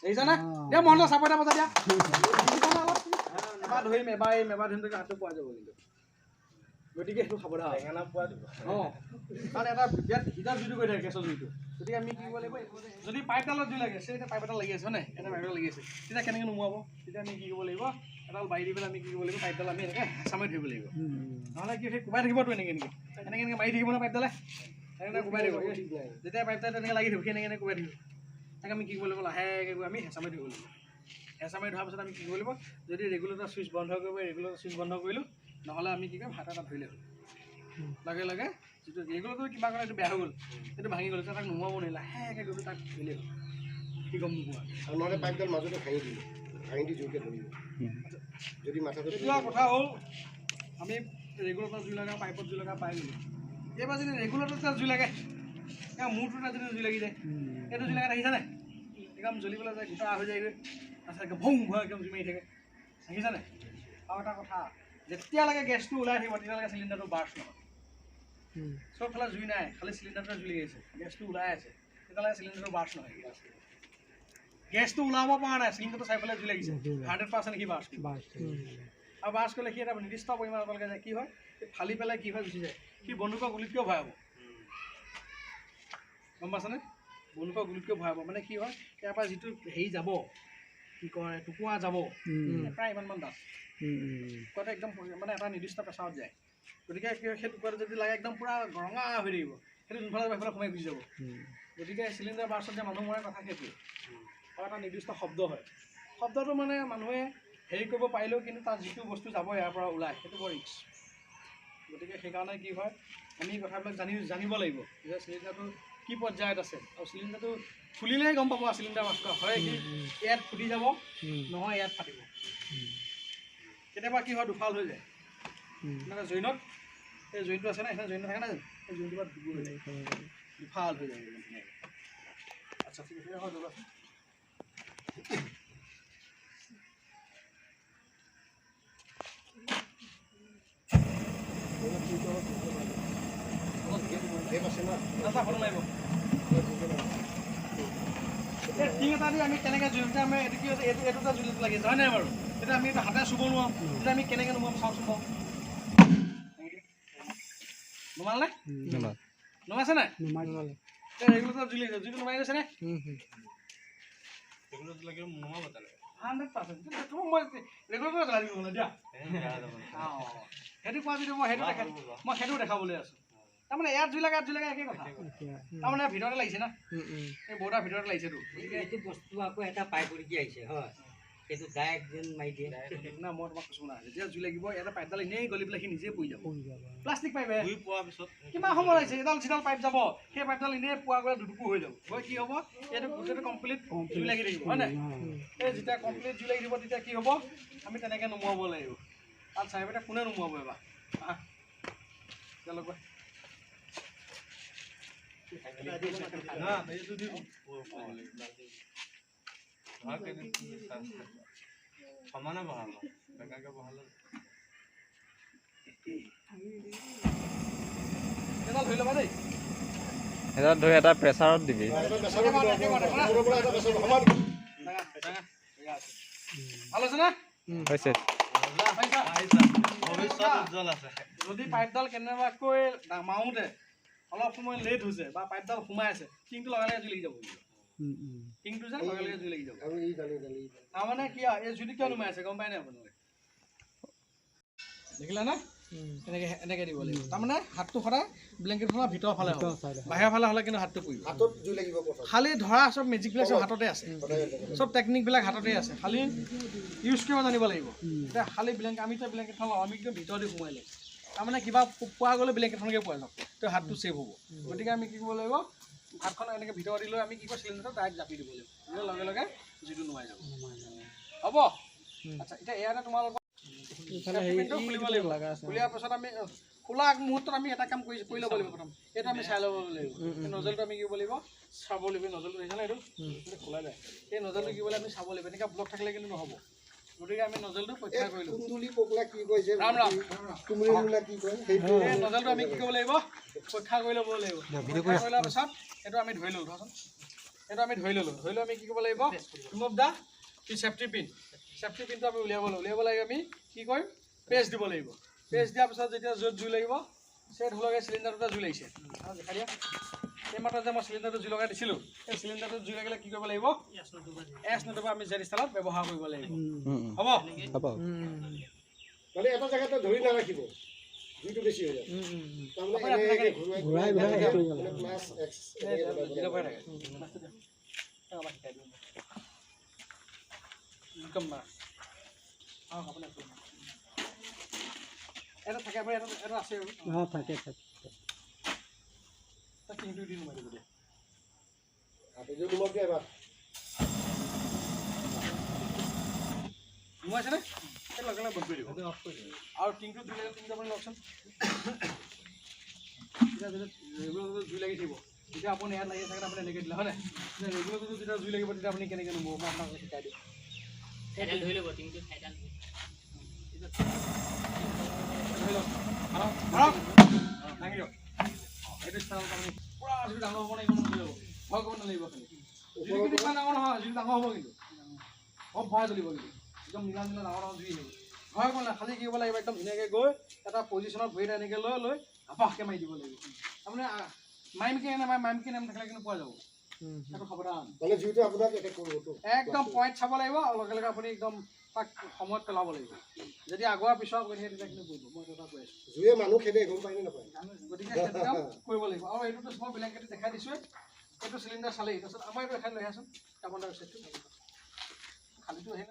দেখিছানে? দিয়া মহন্ত চাপৰি এটা বজাই দিয়া। এবাৰ ধৰিম, এবাৰ এৰিম, এবাৰ ধৰিম, হাতটো পোৱা যাব কিন্তু। গতিকে সেইটো সাৱধান। অঁ, কাৰণ এটা বিৰাট হিটাৰ জুইটো কৰি থাকে, গেছৰ জুইটো। গতিকে আমি কি কৰিব লাগিব, যদি পাইপডালত জুই লাগে, সেই পাইপ এটা লাগি আছে হয়নে, এটা পাইপ এটা লাগি আছে, তেতিয়া কেনেকৈ নুমুৱাব? তেতিয়া আমি কি কৰিব লাগিব, এডাল বাৰী দি পেলাই আমি কি কৰিব লাগিব, পাইপডাল আমি এনেকৈ হেঁচা মাৰি ধৰিব লাগিব। নহ'লে কি সেই কোবাই থাকিবতো, এনেকৈ এনেকৈ এনেকৈ এনেকৈ মাৰি থাকিব ন পাইপডালে, এনেকৈ কোবাই থাকিব। যেতিয়া পাইপডাল তেনেকৈ লাগি থাকিব, সি এনেকৈ এনেকৈ কোবাই থাকিব। তাক আমি কি কৰিব লাগিব, লাহেকৈ গৈ আমি হেঁচা মাৰি ধৰিব লাগিব। হেঁচা মাৰি ধৰাৰ পিছত আমি কি কৰিব লাগিব, যদি ৰেগুলেটৰ ছুইচ বন্ধ কৰিব, ৰেগুলেটৰ ছুইচ বন্ধ কৰিলোঁ, নহ'লে আমি কি কৰিম, হাত এটা ধৰিলে হ'ল। লগে লগে যিটো ৰেগুলেটৰ কিবা কাৰণে এইটো বেয়া হৈ গ'ল, সেইটো ভাঙি গ'ল, তাক নুমুৱাব নোৱাৰি, লাহেকৈ গৈ তাক ধৰিলে হ'ল, কি গম নোপোৱা। আৰু নহ'লে পাইপডাল মাজতে ভাঙি দিলোঁ, ভাঙি দি জোৰকৈ ধৰিলোঁ যদি মাথাটো। এতিয়া কথা হ'ল, আমি ৰেগুলেটৰ জুই লগা, পাইপত জুই লগা পাই গ'লোঁ। এইবাৰ যদি ৰেগুলেটৰ জুই লাগে, মূৰটো যদি জুই লাগি যায়, এইটো জুই লগা দেখিছানে, একদম জ্বলি পেলাই যায়, গোটা হৈ যায়গৈ, তাৰপিছত একদম ভং ভং একদম জুই মাৰি থাকে, দেখিছানে? আৰু এটা কথা, যেতিয়ালৈকে গেছটো ওলাই থাকিব তেতিয়ালৈকে চিলিণ্ডাৰটো বাৰ্ষ্ট নহয়। চবফালে জুই নাই, খালি চিলিণ্ডাৰটো জুই লাগি আছে, গেছটো ওলাই আছে, তেতিয়ালৈকে চিলিণ্ডাৰটো বাৰ্ষ্ট নহয়। গেছটো ওলাব পৰা নাই, চিলিণ্ডাৰটো চাৰিফালে জুই লাগিছে, 100% সি বাৰ্ষ্ট কৰিব। আৰু বাৰ্ষ্ট কৰিলে সি এটা নিৰ্দিষ্ট পৰিমাণলৈকে যায়, কি হয়, ফালি পেলাই কি হয় গুচি যায়। সি বন্দুকৰ গুলিতকৈও ভয়াৱহ, গম পাইছানে? বন্দুকৰ গুলিতকৈ ভয়াৱহ। মানে কি হয়, ইয়াৰ পৰা যিটো হেৰি যাব, কি কয়, টুকুৰা যাব, প্ৰায় ইমানমান ডাঠ টুকুৰাটো একদম মানে এটা নিৰ্দিষ্ট প্ৰেছাৰত যায়। গতিকে সেই টুকুৰাটো যদি লাগে একদম পূৰা ৰঙা হৈ থাকিব, সেইটো যোনফালে যাব সেইফালে সোমাই গুচি যাব। গতিকে চিলিণ্ডাৰ বাৰ্ষ্টত যে মানুহ মৰাৰ কথা সেইটোৱে। আৰু এটা নিৰ্দিষ্ট শব্দ হয়, শব্দটো মানে মানুহে হেৰি কৰিব পাৰিলেও কিন্তু তাৰ যিটো বস্তু যাব ইয়াৰ পৰা ওলায়, সেইটো বৰ ৰিস্ক। গতিকে সেইকাৰণে কি হয়, আমি কথাবিলাক জানিব লাগিব যে চিলিণ্ডাৰটো কি পৰ্যায়ত আছে। আৰু চিলিণ্ডাৰটো খুলিলেই গম পাব চিলিণ্ডাৰ বাৰ্ষ্ট হয় কি, ইয়াত ফুটি যাব, নহয় ইয়াত ফাটিব। কেতিয়াবা কি হয়, দুফাল হৈ যায়। এনেকৈ জইনত, এই জইনটো আছে নাই, সেইখন জইনটো থাকে নাই জানো, সেই জইনটোৰ পৰা ডুবু হৈ যায়, দুফাল হৈ যায় ধুনীয়াকৈ। আচ্ছা ঠিক আছে, হয় জ্বলাচোন। টিং এটা দি আমি কেনেকৈ জুই, আমি এইটো কি হৈছে, এইটো এইটো জুই লাগি আছে হয় নাই বাৰু? তেতিয়া আমি এইটো হাতে চুব নোৱাৰোঁ, তেতিয়া আমি কেনেকৈ নুমাম চাওঁচোন বাৰু। নুমালনে? নুমাইছে নাই? ৰেগুলেটৰ জুই লাগিছে, জুইটো নুমাই গৈছে নে? 100%। তোমাক মই ৰেগুলেটৰ জ্বলাই দিব দিয়া। সেইটো কোৱা যদি মই সেইটো দেখাই, মই সেইটো দেখাবলৈ আছোঁ। তাৰমানে ইয়াত জুই লাগে, ইয়াত জুই লাগে একে কথা। তাৰমানে ভিতৰতে লাগিছে না, এই বৰ্ডাৰ ভিতৰতে লাগিছেতো। এইটো বস্তু আকৌ এটা পাইপ উলিয়াই আহিছে হয়, সেইটো ডাইৰেক্ট যেন মাৰি দিয়ে না। মই তোমাক কৈছোঁ না, যেতিয়া জুই লাগিব ইয়াতে পাইপডাল এনেই গলি পেলাই সি নিজে পৰি যাব। প্লাষ্টিক পাইপ কিমান সময় লাগিছে, এডাল যিডাল পাইপ যাব সেই পাইপডাল এনেই পোৱা গ'লে দুটুকু হৈ যাব। গৈ কি হ'ব, এইটো গোটেইটো কমপ্লিট জুই লাগি থাকিব হয় নাই? এই যেতিয়া কমপ্লিট জুই লাগি থাকিব তেতিয়া কি হ'ব, আমি তেনেকৈ নুমুৱাব লাগিব। তাত চাৰিবাটা কোনে নুমুৱাব এবাৰ? আহ তেওঁলোক সমানে বহাব, বেকাকে বহালে। এডাল ধৰি ল'বা দেই, এটা ধৰি এটা প্ৰেছাৰত দিবি। ভাল হৈছে নে? হৈছে। যদি পাইপডাল কেনেবাকৈ মাৰোঁতে অলপ সময় লেট হৈছে বা পাইপডাল সোমাই আছে, টিংটো লগে লগে জুই লাগি যাব। টিংটো যে লগে লগে জুই লাগি যাব। তাৰমানে কি, এই জুইটো কিয় নুমাই আছে গম পাই নাই আপোনালোকে? দেখিলা না? এনেকৈ এনেকৈ দিব লাগিব। তাৰমানে হাতটো সদায় ব্লেংকেটখনৰ ভিতৰৰ ফালে হ'ব, বাহিৰৰ ফালে হ'লে কিন্তু হাতটো পুৰিব। খালি ধৰা চব মেজিকবিলাক চব হাততে আছে, চব টেকনিকবিলাক হাততে আছে, খালি ইউজ কৰিব জানিব লাগিব। এতিয়া খালি ব্লেংকেট, আমি এতিয়া ব্লেংকেটখন লওঁ, আমি একদম ভিতৰতে সোমাই লওঁ। তাৰমানে কিবা পোৱা গ'লে ব্লেংকেটখনকে পোৱা যাওক, তো হাতটো ছেভ হ'ব। গতিকে আমি কি কৰিব লাগিব, হাতখন এনেকৈ ভিতৰত দি লৈ আমি কি কৰোঁ, চিলিণ্ডাৰটো ডাইৰেক্ট জাপি দিব লাগিব, লগে লগে জুইটো নুমাই যাব। হ'ব। আচ্ছা, এতিয়া ইয়াতে তোমালোকৰ খুলিব লাগিব। খুলিয়াৰ পাছত আমি খোলা মুহূৰ্তত আমি এটা কাম কৰি ল'ব লাগিব। প্ৰথম এইটো আমি চাই ল'ব লাগিব, এই নজলটো আমি কি কৰিব লাগিব, চাব লাগিব। নজলটো দেখিছানে? এইটো খোলা যায়। এই নজলটো কি কৰিব আমি চাব লাগিব। এনেকুৱা ব্লক থাকিলে কিন্তু নহ'ব। গতিকে আমি নজলটো পৰীক্ষা কৰিলোঁ। কুন্দুলি পকলা কি কৈছে, ৰাম ৰাম কুমৰি মূলা কি কয়, সেইটো এই নজলটো আমি কি কৰিব লাগিব, পৰীক্ষা কৰি ল'ব লাগিব। পৰীক্ষা কৰি লোৱাৰ পিছত এইটো আমি ধৰি ল'লোঁ, ধৰাচোন এইটো আমি ধৰি ল'লোঁ। ধৰি লৈ আমি কি কৰিব লাগিব, remove the safety pin. Safety পিনটো আমি উলিয়াব লাগিব। উলিয়াব লাগে আমি কি কৰিম, পেষ্ট দিব লাগিব। পেষ্ট দিয়াৰ পিছত যেতিয়া য'ত জুই লাগিব, সেই ধৰি লওক এই চিলিণ্ডাৰটোতে জুই লাগিছে, দেখাই দিয়া এই মাত্ৰ যে মই চিলিণ্ডাৰটো জুই লগাই দিছিলোঁ, এই চিলিণ্ডাৰটো জুই লাগিলে কি কৰিব লাগিব, এছ নতুবা আমি জেড ষ্টাইলত ব্যৱহাৰ কৰিব লাগিব। হ'ব হ'ব, মানে এটা জেগাতে ধৰি নাৰাখিব, জুইটো বেছি হৈ যাব। তাৰমানে এনেকৈ ঘূৰাই ঘূৰাই প্লাছ এক্স এটা থাকে, এটা আছে, থাকে থাকে। টিংটো দি নোমাই দিব দিয়া। নুমাইছেনে? সেই লগে লগে বন্ধ কৰি দিব আৰু টিংটো জুই লাগিলে টিংটো আপুনি লওকচোন। তেতিয়া যেতিয়া ৰেগুলেটৰটো জুই লাগি থাকিব, যেতিয়া আপুনি ইয়াত লাগি থাকে, আপুনি এনেকৈ দিলে হয়নে, ৰেগুলেটৰটো যেতিয়া জুই লাগিব তেতিয়া আপুনি কেনেকৈ নুমাব, মই আপোনাক শিকাই দিম। ধৰি লওক, ভাঙি দিয়ক। এইটো স্থানত আপুনি পূৰা যিটো ডাঙৰ হ'ব নাই ইমান হৈ যাব, ভয় কৰিব নালাগিব। খালি জুই কিন্তু ইমান ডাঙৰ নহয়, জুই ডাঙৰ হ'ব কিন্তু অলপ ভয় জ্বলিব, কিন্তু একদম নীলা নীলা ডাঙৰ ডাঙৰ জুই আহিব। ভয় কৰিব নালাগে, খালি কি কৰিব লাগিব, একদম ধুনীয়াকৈ গৈ এটা পজিশ্যনত ভৰি এটা এনেকৈ লৈ লৈ হাপাহকৈ মাৰি দিব লাগিব। আপুনি মাৰিম কি নামাৰে, মাৰিম কি নাম থাকিলে কিন্তু পোৱা যাব। সেইটো সাৱধান, মানে জুইটো আপোনাক এটেক কৰিবতো একদম পইণ্ট চাব লাগিব আৰু লগে লগে আপুনি একদম তাক সময়ত পেলাব লাগিব। যদি আগুৱা পিছুৱা কৰি থাকে তেতিয়া কিন্তু কৰিব, মই এটা কৈ আছোঁ। জুয়ে মানুহ খেদে, গম পায় নে নাপায়? গতিকে সেইটো কাম কৰিব লাগিব। আৰু এইটোতো মই ব্লেংকেট দেখাই দিছোঁৱে, এইটো চিলিণ্ডাৰ চালেই। তাৰপিছত আমাৰ এইটো দেখাই লৈ আহাচোন, কাৰ্বন ডাই অক্সাইডটো খালীটো সেই